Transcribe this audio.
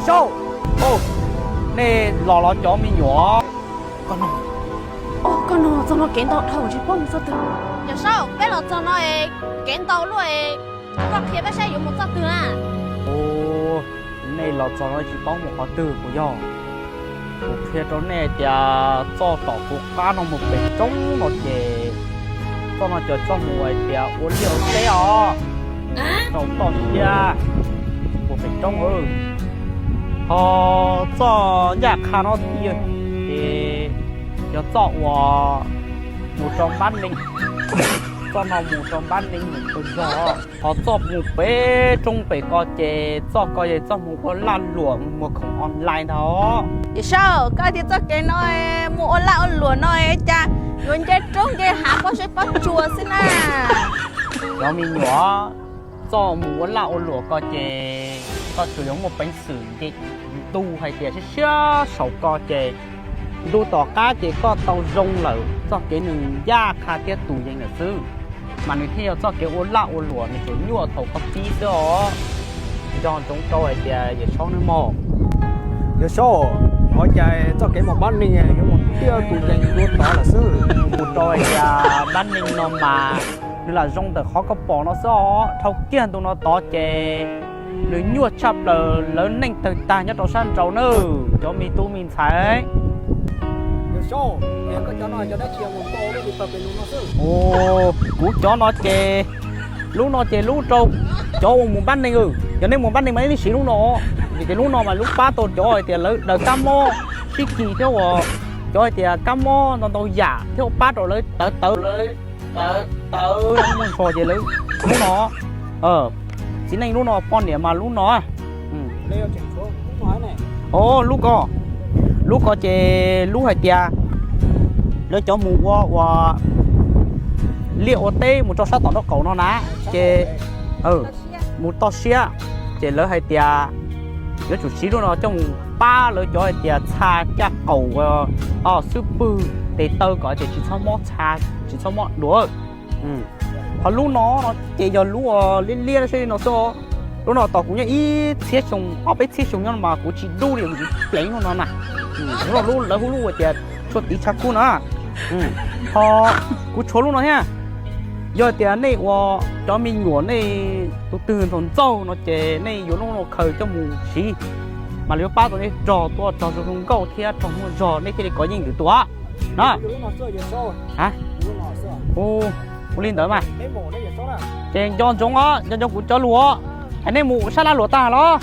Saub, nej los los cov me nyuam. Koj no, koj no txog no kev ntau dhau tsis paub mus txoj twg. Yawm Saub, peb los txog no es kev ntau luaj es koj qhia peb saib yuav mus txoj twg na. Nej los txog no tsis paub mus qhov twg puas yog? Kuv qhia rau nej tias txoj tom kuv qab no mus pem roob no ces txoj no ces txoj mus hais tias ua liaj ua teb os, rau toj siab mus pem roob. Ho txoj ncaj qha no ces yog txoj uas mus rau Npab Neeg, txoj no mus rau Npab Neeg mus tau zog. Ho txoj mus pem roob pem ko ces txoj ko ces txoj mus ua laj luam muag khoom online ntag. Yawm Saub, koj tias txoj kev no mus ua laj ua luam no cas yuav nce roob nce hav pob zeb pob tsuas xwb na. Cov me nyuam, txoj mus ua laj ua luam ko ces koj tsuas yuav muaj peev xwm nce ntu hais tias siab siab saum ko ces ntu tom qab ces koj tau zoo lawm, txoj kev nws ncaj qha thiab tus yees lawm xwb, mas nws thiaj yog txoj kev ua laj ua luam nws tsuas nyuaj thaum koj pib xwb os. Nco ntsoov rau hais tias Yawm Saub nawb mog. Yawm Saub, ua cas txoj kev mus Npab Neeg yuav mus tiaj tus yees dua tod lawm xwb? Kuv rau hais tias Npab Neeg no mas nws lam zoo ntawm qhov koj pom no xwb os. Dhau kiag ntu no tod ces nws nyuaj tshaj plaws, lawv neej tawg tag nyob rau sab nraud nawb cov me tub me ntxhais. Kuv cov no ces lub no ces lub rau cov uas mus Npab Neeg. Yog nej mus Npab Neeg mas nej siv lub no, vim tias lub no mas lub pab tau cov hais tias lawv daws kab mob sib kis thiab uas cov hais tias kab mob ntau ntau yam thiab ua pab rau lawv tawv tawv, tawv tawv muaj zog ces lawv lub no. Txiv neej lub no, poj niam mas lub no. Lub ko, lub ko ces lub hais tias lawv cov mus ua ua liaj ua teb mus rau sab tom nraub qaum no na, ces mus toj siab, ces lawv hais tias yuav tsum siv lub no coj mus pab lawv cov hais tias txha caj qaum, xub pwg, tes taw kom hais tias tsis txhob mob txha, tsis txhob mob duav. Ho lub no no ces yog lub liab liab sab no xwb. Lub no tos kuv nyob ib txhiab xyoo ob peb txhiab xyoo nyob no mas kuv tsis dub li, kuv pleev lub no na. Lub no lawv hu lub hais tias tshuaj tiv tshav kub na. Ho kuv tshuav lub no thiab. Yog tias nej ua cov me nyuam nej tus twg ntxaug ntxaug no ces nej yuav lub no khaws coj mus siv, mas lawv yuav pab tau nej rog tuaj, rog zoo zoo nkauj thiab rog muaj zog nej thiaj li kov yeej lwm tus na. Ua li ntawd mas, ces nco ntsoov os, nco ntsoov kuv cov lus os. Es nej mus ua sab laj luam tag los?